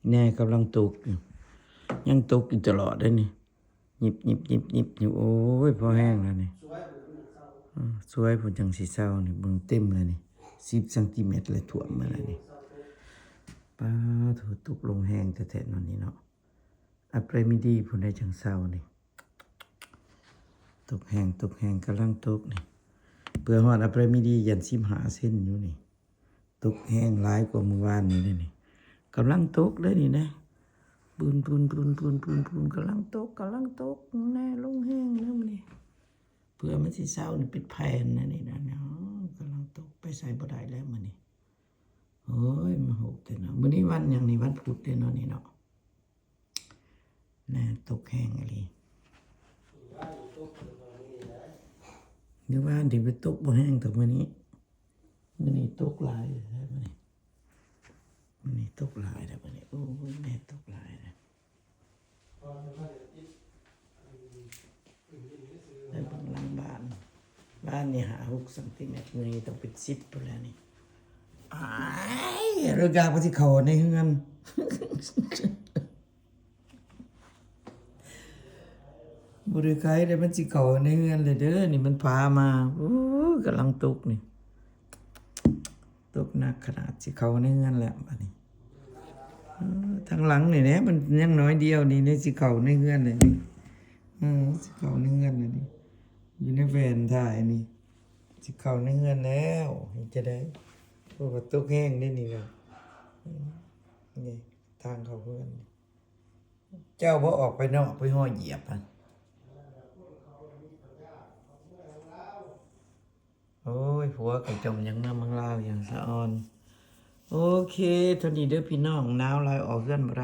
ແນ່ ກຳລັງຕົກຢູ່ ຍັງຕົກຢູ່ຕະຫຼອດເດ້ນີ້ ຍິບໆໆໆຢູ່. ໂອ້ຍ ພໍແຮງແລ້ວນີ້. ອືມ ສວຍພຸ້ນຈັ່ງຊິເຊົານີ້ ເບິ່ງເຕັມແລ້ວນີ້ ສິບຊັງຕີແມັດແລ້ວ ຖ້ວມມາແລ້ວນີ້. ປາໂທ້ ຕົກລົງແຮງແທ້ໆເນາະນີ້ເນາະ. ອາເປຣມິດີພຸ້ນໃດຈັ່ງເຊົານີ້. ຕົກແຮງ ຕົກແຮງ ກຳລັງຕົກນີ້. ເພື່ອຮອດອາເປຣມິດີ ຢ້ານສິບຫ້າເຊັນຢູ່ນີ້. ຕົກແຮງຫຼາຍກວ່າມື້ວານນີ້ເດ້ນີ້. ກຳລັງຕົກເດ້ນີ້ນະ ປຸນໆໆໆໆ ກຳລັງຕົກ ກຳລັງຕົກແນ່ ລົງແຮງແລ້ວມື້ນີ້. ເພື່ອມັນຊິເຊົານີ້ ເປັນແຜ່ນແນວນີ້ນະ. ກຳລັງຕົກ ໄປໃສບໍ່ໄດ້ແລ້ວມື້ນີ້. ໂອ້ຍ ມາໂຫດແທ້ເນາະ. ມື້ນີ້ວັນຫຍັງນີ້? ວັນພຸດເດ້ເນາະນີ້ເນາະ. ແນ່ ຕົກແຮງອີ່ຫຼີ. ມື້ວານນີ້ໄປຕົກບໍ່ແຮງເທົ່າມື້ນີ້. ມື້ນີ້ຕົກຫຼາຍແທ້ມື້ນີ້. ມື້ນີ້ຕົກຫຼາຍແທ້ມື້ນີ້. ໂອ້ຍ ແມ່ຕົກຫຼາຍແທ້. ໄປເບິ່ງຫຼັງບ້ານ. ບ້ານນີ້ຫ້າຫົກຊັງຕີແມັດ ມື້ນີ້ຕ້ອງເປັນສິບພຸ້ນແຫຼະນີ້. ອ້າຍ ເລິກຍາກວ່າຊິເຂົ້າໃນເຮືອນ. ບໍ່ໄດ້ໄກເດ້ ມັນຊິເຂົ້າໃນເຮືອນແລ້ວເດີ. ນີ້ມັນພາມາ. ໂອ້ຍ ກຳລັງຕົກນີ້. ຕົກໜັກຂະໜາດ ຊິເຂົ້າໃນເຮືອນແລ້ວບາດນີ້. ເອີ ທາງຫຼັງນີ້ແຫຼະ ມັນຍັງໜ້ອຍດຽວນີ້ ນີ້ຊິເຂົ້າໃນເຮືອນແລ້ວນີ້. ເອີ ຊິເຂົ້າໃນເຮືອນແລ້ວນີ້. ຢູ່ໃນແວ່ນທ້າຍນີ້ ຊິເຂົ້າໃນເຮືອນແລ້ວ. ເຮັດຈັ່ງໃດ? ໂອ້ ຕົກແຮງເດ້ນີ້ນະ. ເອີ ນີ້ທາງເຂົ້າເຮືອນ. ເຈົ້າບໍ່ອອກໄປນອກ ໄປຮອຍຢຽບຫັ້ນ. ໂອ້ຍ ຜົວກໍຈົ່ມຢາກມາເມືອງລາວຢູ່ ສະອອນ. ໂອເຄ ເທົ່ານີ້ເດີພີ່ນ້ອງ. ໜາວຫຼາຍ ອອກເຮືອນບໍ່ໄດ້.